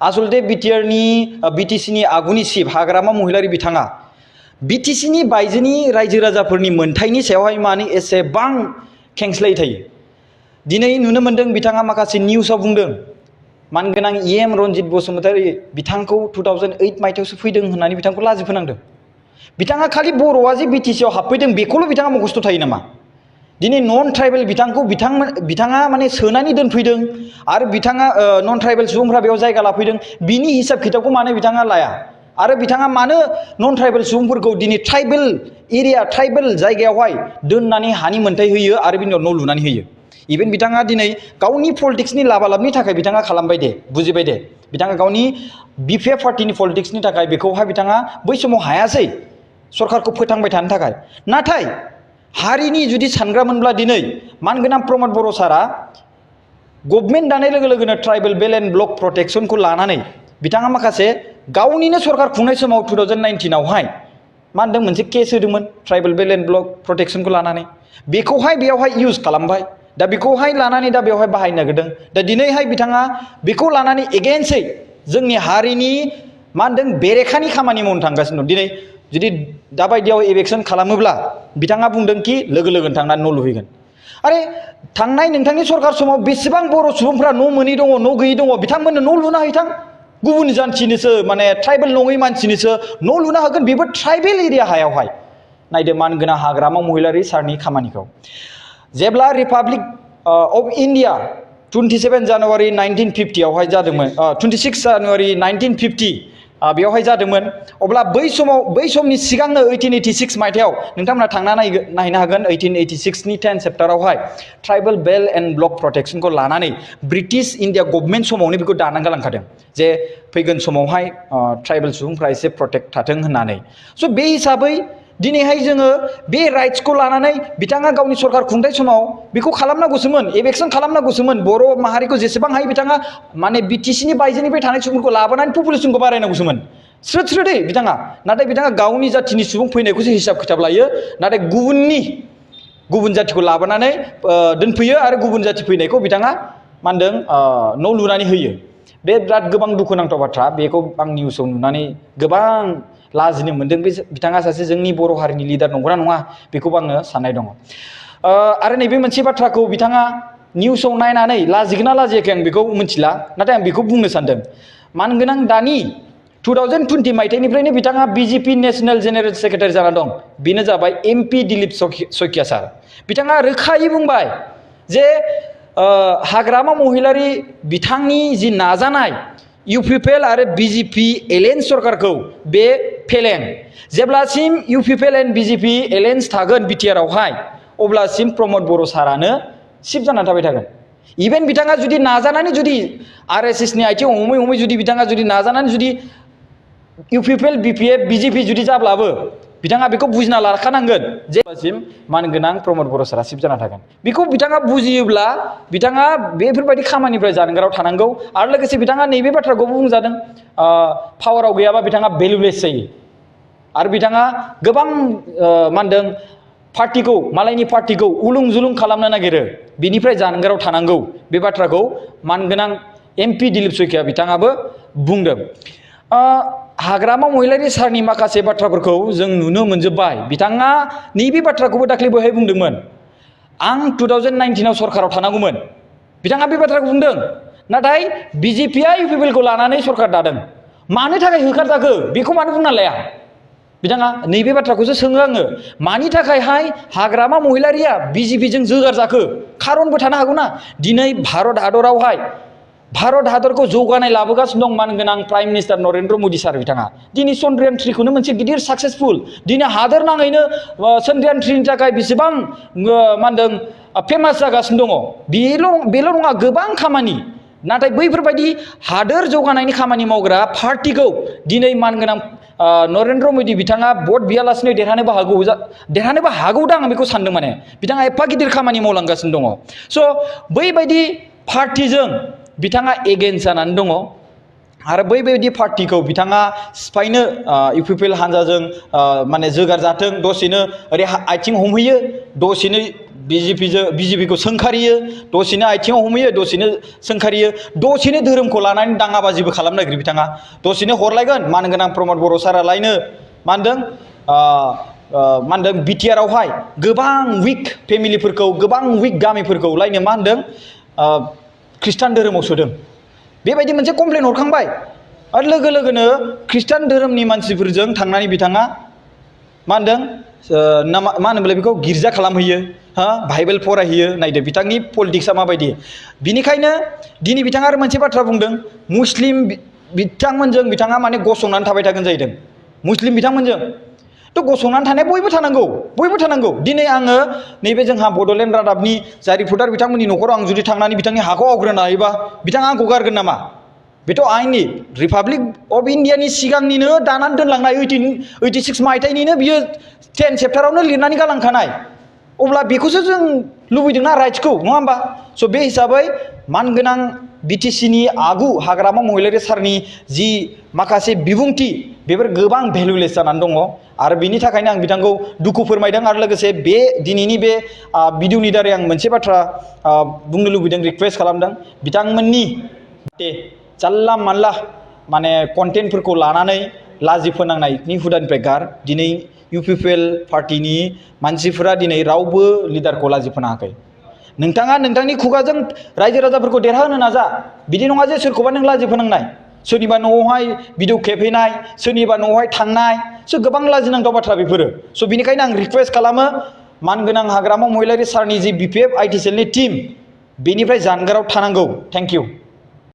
आसलते बिटिसिनि आगुनि चिफ हाग्रामा महिलारि बिथाङा बिटिसिनि बायजोनि रायजो राजाफोरनि मोनथायनि सायावहाय माने एसेबां खेंस्लायै थायो। दिनै नुनो मोन्दों बिथाङा माखासे निउसाव बुंदों मानगोनां EM रनजित बसुमतारी बिथांखौ 2008 मायथाइयावसो फैदों होननानै बिथांखौ लाजि फोनांदों। बिथाङा खालि बर'आ जे बिटिसिआव हाबफैदों बेखौल' बिथाङा मखस्थ' थायो नामा? दिनै नन ट्राइबेल बिथांखौ बिथाङा माने सोनानै दोनफैदों आरो बिथाङा नन ट्राइबेल सुबुंफ्रा बेयाव जायगा लाफैदों, बिनि हिसाब खिताबखौ मानो बिथाङा लाया? आरो बिथाङा मानो नन ट्राइबेल सुबुंफोरखौ दिनै ट्राइबेल एरिया ट्राइबेल जायगायावहाय दोननानै हानि मोन्थाय होयो आरो बिनि उनाव न' लुनानै होयो? इभेन बिथाङा दिनै गावनि पलिटिक्सनि लाबालाबनि थाखाय बिथाङा खालामबाय दे, बुजिबाय दे, बिथाङा गावनि बिपिएफ पार्टिनि पलिटिक्सनि थाखाय बेखौहाय बिथाङा बै समाव हायासै सरकारखौ फोथांबाय थानो थाखाय। नाथाय हारिनि जुदि सानग्रामोनब्ला दिनै मानगोनां प्रमद बर' सारा गभर्नमेन्ट दानाय लोगो लोगोनो ट्राइबेल बेल एन्ड ब्लक प्रटेक्शनखौ लानानै बिथाङा माखासे गावनिनो सरकार खुंनाय समाव 2019 आवहाय मा होनदों मोनसे केस होदोंमोन ट्राइबेल बेल एन्ड ब्लक प्रटेक्शनखौ लानानै, बेखौहाय बेयावहाय इउज खालामबाय। दा बेखौहाय लानानै दा बेवहाय बाहायनो नागिरदों। दा दिनैहाय बिथाङा बेखौ लानानै एगेन्स्टै जोंनि हारिनि मा होनदों बेरेखानि खामानि मावनो थांगासिनो दं। दिनै जुदि दाबायदियाव इलेक्सन खालामोब्ला बिथाङा बुंदों कि लोगो लोगोनो थांनानै न' लुहैगोन। आरे थांनाय नोंथांनि सरकार समाव बेसेबां बर' सुबुंफ्रा न' मोनै दङ, न' गैयै दङ, बिथांमोननो न' लुना हैथां। गुबुन जाथिनोसो माने ट्राइबेल नङै मानसिनोसो न' लुना होगोन, बेबो ट्राइबेल एरिया हायावहाय। नायदो मानगोनां हाग्रामा महिलारि सारनि खामानिखौ। जेब्ला रिपाब्लिक अफ इन्डिया 27 जानुवारि 1950 आवहाय जादोंमोन, 26 जानुवारि 1950 बेयावहाय जादोंमोन, अब्ला बै समनि सिगांनो 1886 मायथाइयाव नोंथांमोना थांना नायहैनो हागोन। 1886 नि 10 सेप्टारावहाय ट्राइबेल बेल एन्ड ब्लक प्रटेक्शनखौ लानानै ब्रिटिश इन्डिया गभर्नमेन्ट समावनो बेखौ दानानै गालांखादों जे फैगोन समावहाय ट्राइबेल सुबुंफ्रा एसे प्रटेक्ट थाथों होननानै। स' बे हिसाबै दिनैहाय जोङो बे राइट्सखौ लानानै बिथाङा गावनि सरकार खुंथाय समाव बेखौ खालामनांगौसोमोन, एबेक्सन खालामनांगौसोमोन। बर' माहारिखौ जेसेबां हायो बिथाङा माने बिटिसिनि बायजोनिफ्राय थानाय सुबुंफोरखौ लाबोनानै पपुलेसनखौ बारायनांगौसोमोन स्रोद स्रोदै बिथाङा। नाथाय बिथाङा गावनि जाथिनि सुबुं फैनायखौसो हिसाब खिथाब लायो, नाथाय गुबुन जाथिखौ लाबोनानै दोनफैयो आरो गुबुन जाथि फैनायखौ बिथाङा मा होनदों न' लुनानै होयो। बे बिराद गोबां दुखुनांथाव बाथ्रा। बेखौ आं निउसाव नुनानै गोबां लाजिनो मोन्दों। बे बिथाङा सासे जोंनि बर' हारिनि लिडार नंगौना नङा बेखौबो आङो साननाय दङ। आरो नैबे मोनसे बाथ्राखौ बिथाङा निउसाव नायनानै लाजिगोन ना लाजियाखै आं बेखौ मिथिला, नाथाय आं बेखौ बुंनो सानदों। मानगोनां दानि 2020 मायथाइनिफ्रायनो बिथाङा बिजेपि नेशनेल जेनेरेल सेक्रेटारि जाना दं, बेनो जाबाय MP दिलीप सयकिया सार। बिथाङा रोखायै बुंबाय जे हाग्रामा महिलारि बिथांनि जि नाजानाय UPPL आरो BJP एलायन्स सरकारखौ बे फेलें। जेब्लासिम UPPL एन्ड BJP एलायन्स थागोन BTR आवहाय, अब्लासिम प्रमद बर' सारानो चिफ जानानै थाबाय थागोन। इभेन बिथाङा जुदि नाजानानै जुदि RSS नि आथिं हमै हमै जुदि बिथाङा जुदि नाजानानै जुदि UPPL BJP जुदि जाब्लाबो बिथाङा बेखौ बुजिना लाखानांगोन जेब्लासिम मानगोनां प्रमद बर' सारा चिफ जाना थागोन। बेखौ बिथाङा बुजियोब्ला बिथाङा बेफोरबायदि खामानिनिफ्राय जानगाराव थानांगौ। आरो लोगोसे बिथाङा नैबे बाथ्राखौबो बुंजादों, पावाराव गैयाबा बिथाङा भेलुलेस जायो। आरो बिथाङा गोबां मा होनदों पार्टिखौ, मालायनि पार्टिखौ उलुं जुलुं खालामनो नागिरो, बिनिफ्राय जानगाराव थानांगौ। बे बाथ्राखौ मानगोनां MP दिलीप सयकिया बिथाङाबो बुंदों। हाग्रामा महिलारि सारनि माखासे बाथ्राफोरखौ जों नुनो मोनजोब्बाय। बिथाङा नैबे बाथ्राखौबो दाख्लै बहाय बुंदोंमोन, आं 2019 आव सरकाराव थानांगौमोन, बिथाङा बे बाथ्राखौ बुंदों। नाथाय BJP आ UPPL खौ लानानै सरकार दादों। मानो थाखाय होखारजाखो बेखौ मानो बुंना लाया बिथाङा? नैबे बाथ्राखौसो सोङो आङो। मानि थाखायहाय हाग्रामा महिलारिया BJP जों जोगार जाखो? खारनबो थानो हागौ ना। दिनै भारत हादरावहाय भारत हादरखौ जौगानाय लाबोगासिनो दं मानगोनां प्राइम मिनिस्टार नरेन्द्र मदि सार बिथाङा। दिनै चन्द्रयान 3 खौनो मोनसे गिदिर साक्सेसफुल, दिनै हादोर नाङैनो चन्द्रयान 3 नि थाखाय बेसेबां मा होनदों फेमास जागासिनो दङ। बेल' नङा, गोबां खामानि। नाथाय बैफोरबायदि हादोर जौगानायनि खामानि मावग्रा पार्टिखौ दिनै मानगोनां नरेन्द्र मदि बिथाङा भट बियालासिनो देरहानोबो हागौदां आं बेखौ सानदों। माने बिथाङा एफा गिदिर खामानि मावलांगासिनो दङ। स' बैबायदि पार्टिजों बिथाङा एगेन्स्ट जानानै दङ। आरो बैबायदि पार्टिखौ बिथाङा सिफायनो UPPL हान्जाजों माने जोगार जाथों, दसेनो ओरै आथिं हमहैयो, दसेनो बिजेपिखौ सोंखारियो, दसेनो आथिङाव हमहैयो, दसेनो सोंखारियो, दसेनो धोरोमखौ लानानै दाङाबाजिबो खालामनो नागिरो बिथाङा। दसेनो हरलायगोन मानगोनां प्रमद बर' सारालायनो मा होनदों बिटिआरआवहाय गोबां उइक फेमिलिफोरखौ, गोबां उइक गामिफोरखौ लायनो मा होनदों ख्रिस्टान धोरोमाव सोदों। बेबायदि मोनसे कमप्लेन हरखांबाय आरो लोगो लोगोनो ख्रिस्टान धोरोमनि मानसिफोरजों थांनानै बिथाङा मा होनदों मा होनोमोनलाय बेखौ गिर्जा खालामहैयो, बाइबेल फरायहैयो। नायदो बिथांनि पलिटिक्सआ माबायदि। बिनिखायनो दिनै बिथाङा आरो मोनसे बाथ्रा बुंदों, मुस्लिम बिथांमोनजों बिथाङा माने गसंनानै थाबाय थागोन जाहैदों। मुस्लिम बिथांमोनजों थ' गसंनानै थानाया बयबो थानांगौ। दिनै आङो नैबे जोंहा बड'लेण्ड रादाबनि जाय रिपर्टार बिथांमोननि न'खराव आं जुदि थांनानै बिथांनि हाखौ आवग्रिना हायोबा बिथाङा आंखौ गारगोन नामा? बेथ' आइननि, रिपाब्लिक अफ इण्डियानि सिगांनिनो दानानै दोनलांनाय 1886 मायथाइनिनो बियो 10 चेप्टारावनो लिरनानै गालांखानाय। अब्ला बेखौसो जों लुबैदोंना, राइट्सखौ, नङा होमबा? स' बे हिसाबै मानगोनां बिटिसिनि आगु हाग्रामा महिलारि सारनि जि माखासे बिबुंथि बेफोर गोबां भेलुलेस जानानै दङ आरो बिनि थाखायनो आं बिथांखौ दुखु फोरमायदों। आरो लोगोसे बे दिनैनि बे भिडिअनि दारै आं मोनसे बाथ्रा बुंनो लुबैदों, रिक्वेस्ट खालामदों, बिथांमोननि जानला मानला माने कन्टेन्टफोरखौ लानानै लाजि फोनांनायनि हुदानिफ्राय गार। दिनै इउपिपिएल पार्टिनि मानसिफोरा दिनै रावबो लिडारखौ लाजि फोनाङाखै। नोंथाङा नोंथांनि खुगाजों रायजो राजाफोरखौ देरहाहोनो नाजा। बिदि नङा जे सोरखौबा नों लाजि फोनांनाय, सोरनिबा न'आवहाय भिडिअ खेबहैनाय, सोरनिबा न'आवहाय थांनाय, गोबां लाजिनांथाव बाथ्रा बेफोरो। स' बिनिखायनो आं रिक्वेस्ट खालामो, मानगोनां हाग्रामा महिलारि सारनि जि बिपिएफ आइटि सेलनि टिम बेनिफ्राय जानगाराव थानांगौ। Thank you.